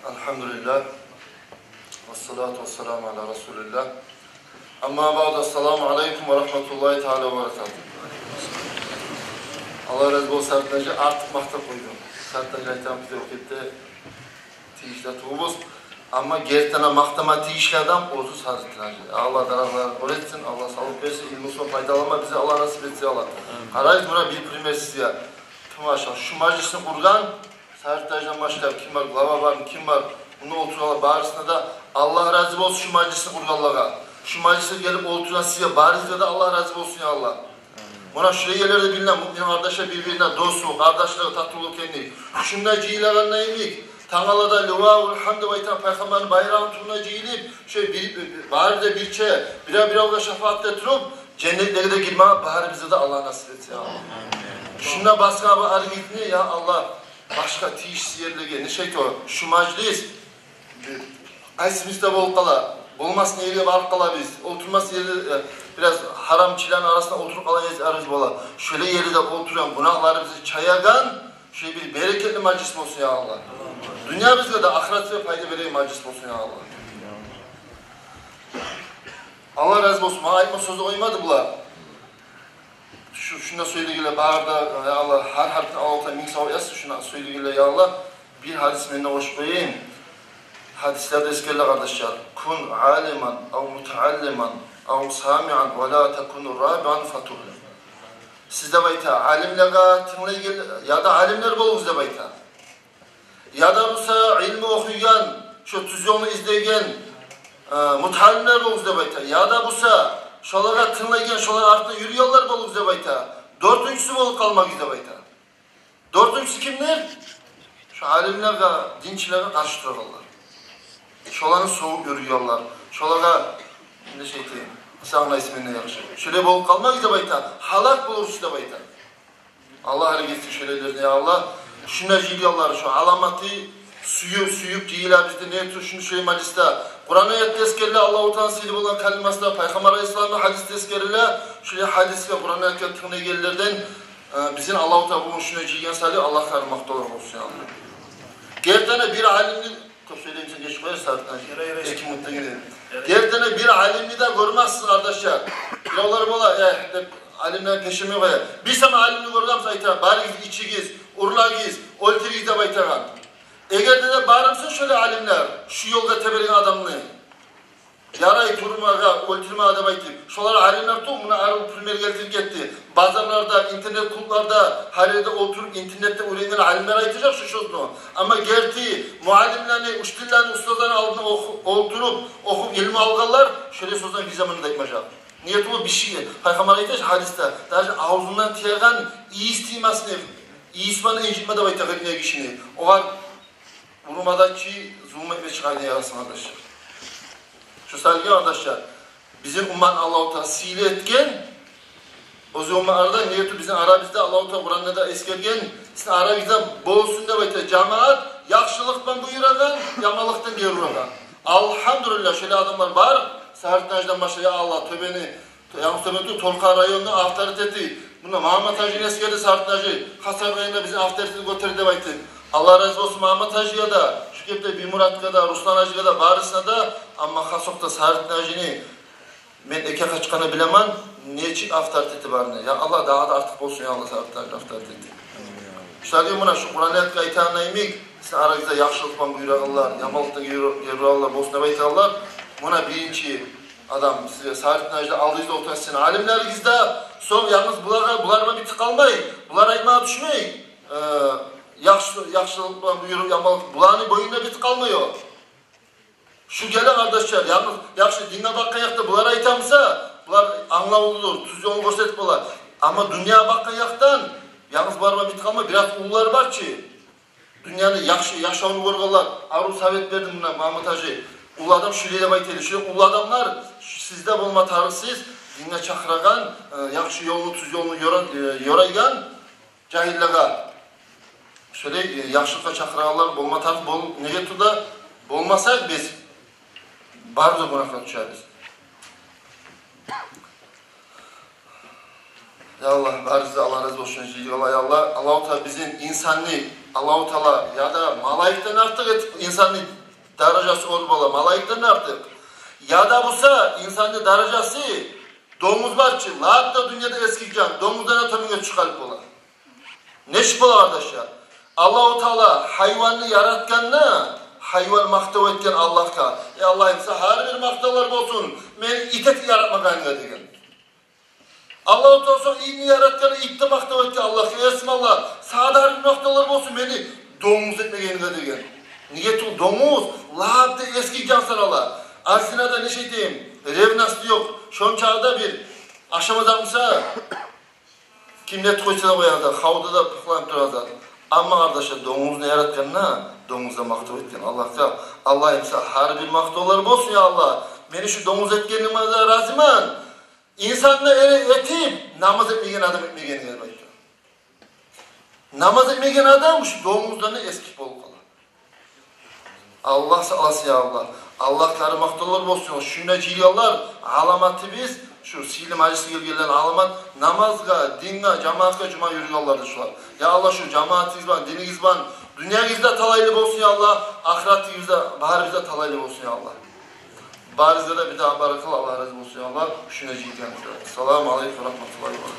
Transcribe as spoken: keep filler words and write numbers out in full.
Алгьамдулиллагь. Вассалату вассаламу аля расулиллагь. Амма баъду, ассаламу алейкум ва рагьматуллагьи таала ва баракатугь. Аллагь рази болсун, Саритдин гьажи, артыкъ макътап къойдум. Саритдин гьажи, айтаман, биз о кепде тийишли тюгюлбюз. Амма гертиден макътама тийишли адам оьзю Саритдин гьажи. Аллагь даражаларын оьр этсин, Аллагь савлукъ берсин, илмусундан пайдаланма бизге Аллагь насип этсин, Аллагь. Къарайыкъ, муна бир пример сизге. Тамаша, шу мажлисни къургъан Саритдин гьажидан башлап, ким бар, глава бармы, ким бар, мунда олтургъанлар барысына да Аллагь рази болсун шу мажлисни къургъанлагъа. Шу мажлисге гелип олтургъан сизге, барыгъызгъа да Аллагь рази болсун, я Аллагь. Муна шулай ерлерде билине, муъмин къардашлар бир-бирине дослукъ, къардашлыкъ, татывлукъ экенни. Шунда жыйылагъанда йимик, тангалада Ливаул Гьамд деп айтагъан Пайхаммарны байрагъыны тюбюнде жыйылып, шо бир, бир, бары да бирче, бирев-биревге шапаат этип туруп, женнетлеге де гирме барыбызгъа да Аллагь насип этсин, я Аллагь. Шунда басгъан бу аргитни, я Аллагь, башгъа тийишсиз ерлеге, нечик айта о, шу мажлис, къайсыбызда болуп къала, болмас ерге барып къалабыз, олтурмас ерде, э, бираз гьарам чиланы арасында олтуруп къалагъан ерибиз бола. Шолай ерде олтургъан, гюнагьларыбызны чаягъан, шолай бир берекетли мажлис болсун, я Аллагь. Дюньябызгъа да, ахыратыбызгъа пайда береген мажлис болсун, я Аллагь. Аллагь рази болсун, магъа айтма сёз къоймады булар. Шу, шунда сёйлегенлер бары да, я Аллагь, гьар гьарпны Аллагьу Таала минг савап язсын, шунда сёйлегенлер, я Аллагь. Бир гьадис мен де къошуп къояйым. Гьадислерде эсгериле, къардашлар: «Кун алиман ав мутааллиман ав самиан ва ла такун рабиан фатугьлам». Сиз, деп айта, алимлеге тынглайгъан, яда алимлер болугъуз, деп айта. Яда буса илму охуйгъан, шо тюз ёлну излейген, э, мутааллимлер болугъуз, деп айта. Яда буса шолагъа тынглайгъан, шоланы артындан юрюйгенлер болугъуз, деп айта. Дёртюнчюсю болуп къалмагъыз, деп айта. Дёртюнчюсю кимдир? Шо алимлеге, динчилеге къаршы турагъанлар. Шоланы сёгюп юрюйгенлер. Шолагъа, нечик айтайым, сагъынайсыз менден яхшы. Шолай болуп къалмагъыз, деп айта. Гьалак болурсуз, деп айта. Аллагь рази болсун шолайлардан, я Аллагь. Шунда жыйылгъанлар, шо аламаты сююп, сююп жыйылабыз деп, не этип шуну, шолай мажлисде Къуран аятда эсгериле, Аллагьу Тааланы сыйлы болгъан калимасы да, Пайхаммар алайгьиссаламны гьадиси де эсгериле. Шолай гьадисге, Къуран аятгъа тынглайгъанлардан, э, бизин Аллагьу Таала бугюн шунда жыйгъан саялы Аллагь къарамакъ долар болсун, я Аллагь. Гертиден де бир алимни Кёп сёйлесем, геч къоярсыз, Саритдин гьажи. Ярай, ярай. Эки минут дегенде. Ярай. Гертиден бир алимни де гёрмессиз, къардашлар. Биревлер бола, э, деп, алимлени пешеме къоя. Бир сама алимни гёргенсиз, айта: «Барыгъыз, ичигиз, урлагъыз, оьлтюрюгюз», — деп айтагъан. Эгер де бармыса шолай алимлер, шу ёлгъа тебереген адамны, ярай турмагъа, оьлтюрмеге деп айтып, шолар алимлер тюгюл, муна арив пример гелтирип гетди. Базарларда, интернет-клубларда, гьар ерде олтуруп, интернетде уьйренген алимлер айтажакъ шу сёзню. Амма герти муаллимлени, учительлени, устазланы алдына оху-, олтуруп, охуп илму алгъанлар шолай сёзню бир заманда да айтмажакъ. Неге тюгюл, бир шей, Пайхаммар айта шу гьадисде, даже авзундан тиеген ийис тиймесин, ийис булан инжитме деп айта гьар гишини. Огъар урмагъа чы, зулму этме чы къайда ярасмай, къардашлар. Шу саялы, къардашлар, бизин умматны Аллагьу Таала сыйлы этген, оьзге умматлардан, неге тюгюл бизин арабызда, Аллагьу Таала Къуранда да эсгерген, сизин арагъызда болсун деп айта, жамаат, яхшылыкъ булан буюрагъан, яманлыкъдан гери урагъан. Алгьамдулиллагь, шолай адамлар бар. Саритдин гьажидан башлап, я Аллагь, тёбени Янгыз Тёбен тюгюл, Торкъа районну авторитети. Муна Магьаммат-гьажини эсгерди Саритдин гьажи. Хасан районда бизин авторитет гётерди деп айтып. Аллагь рази болсун Магьаммат-гьажиге де, шу кепде Биймуратгъа да, Руслан-гьажиге де, барысына да. Амма хас окъда Саритдин гьажини мен эки къачгъанда билемен, нечик авторитети барын. Я Аллагь, дагъы да артыкъ болсун, я Аллагь, Саритдин гьажини авторитети. Шулай муна шу Къуран аятгъа айтагъан йимик, сизин арагъызда яхшылыкъ булан буюрагъанлар, яманлыкъдан гери урагъанлар болсун деп айтагъанлар. Муна биринчи адам сизге Саритдин гьажи де, алдыгъызда олтургъан сизин алимлеригиз де, сонг янгыз булагъа, булар булан битип къалмай, булар айтмагъа тюшмей, э, яхшы, яхшылыкъ булан буюруп, яманлыкъ, буланы бойнунда битип къалмай о. Шу геле, къардашлар, янгыз яхшы динге бакъгъан якъда булар айта буса, булар англавлудур, тюз ёлну гёрсетип бола. Амма дюньягъа бакъгъан якъдан янгыз булар булан битип къалмай, бираз уллулар бар чы. Дюньяны яхшы яшавун гёргенлер, арив совет берди муна Магьаммат-гьажи. Уллу адам шулай деп айта эди. Шулай уллу адамлар сизде болма тарыкъсыз, динге чакъырагъан, э, яхшы ёлну, тюз ёлну ёра-, э, ёрайгъан, жагьиллеге шулай, э, яхшылыкъгъа чакъырагъанлар болма тарыкъ. Бол-, неге тюгюл де болмаса, биз бары да гюнагьгъа тюшебиз. Я Аллагь, барыбызгъа Аллагь рази болсун, жыйылгъанлар, я Аллагь. Аллагьу Таала бизин инсанны, Аллагьу Таала яда малайикден артыкъ этип инсанны даражасы оьр бола, малайикден артыкъ. Яда буса инсанны даражасы донгуз бар чы, лап да дюньяда эсги жан, донгуздан да тёбенге тюшюп къалып бола. Нечик бола, къардашлар? Аллагьу Таала гьайванны яратгъанда, гьайван макътав этген Аллагьгъа: «Эй Аллагьым, сагъа гьар бир макътавлар болсун, мени ит этип яратмагъанынга», – деген. Аллагьу Таала сонг итни яратгъанда, ит де макътав этген Аллагьгъа: «Эсим Аллагь, сагъа да гьар бир макътавлар болсун, мени донгуз этмегенинге», – деген. Неге тюгюл, донгуз лап да эсги жан санала. Арзина да, нечик айтайым, ревность ёкъ. Шончакъы да бир ашама зат буса, ким не этип къойса да къояр да, хавда да пыхланып турар зат. Амма, къардашлар, донгузну яратгъанда, донгузгъа макътав этген Аллагьгъа: «Аллагьым, сагъа гьар бир макътавлар болсун, я Аллагь. Мени шу донгуз этгениме де разимен. Инсанны эре этип, намаз этмеген адам этмегенинге», – деп айта. Намаз этмеген адам шу донгуздан да эсги болуп къала. Аллагь сакъласын, я Аллагь. Аллагьгъа макътавлар болсун. Шунда жыйылгъанлар, аламатыбыз, шу сыйлы мажлисге гелгенлер аламат, намазгъа, динге, жамаатгъа, жума юрюйгенлер де шулар. Я Аллагь, шу жамаатыгъыз булан, динигиз булан, дюньягъыз да талайлы болсун, я Аллагь, ахыратыгъыз да, барыбыз да талайлы болсун, я Аллагь. Барыгъызгъа да бир дагъы баракалла, Аллагь рази болсун, я Аллагь, шунда жыйылгъан. Ассаламу алейкум ва рагьматуллагьи ва баракатугь.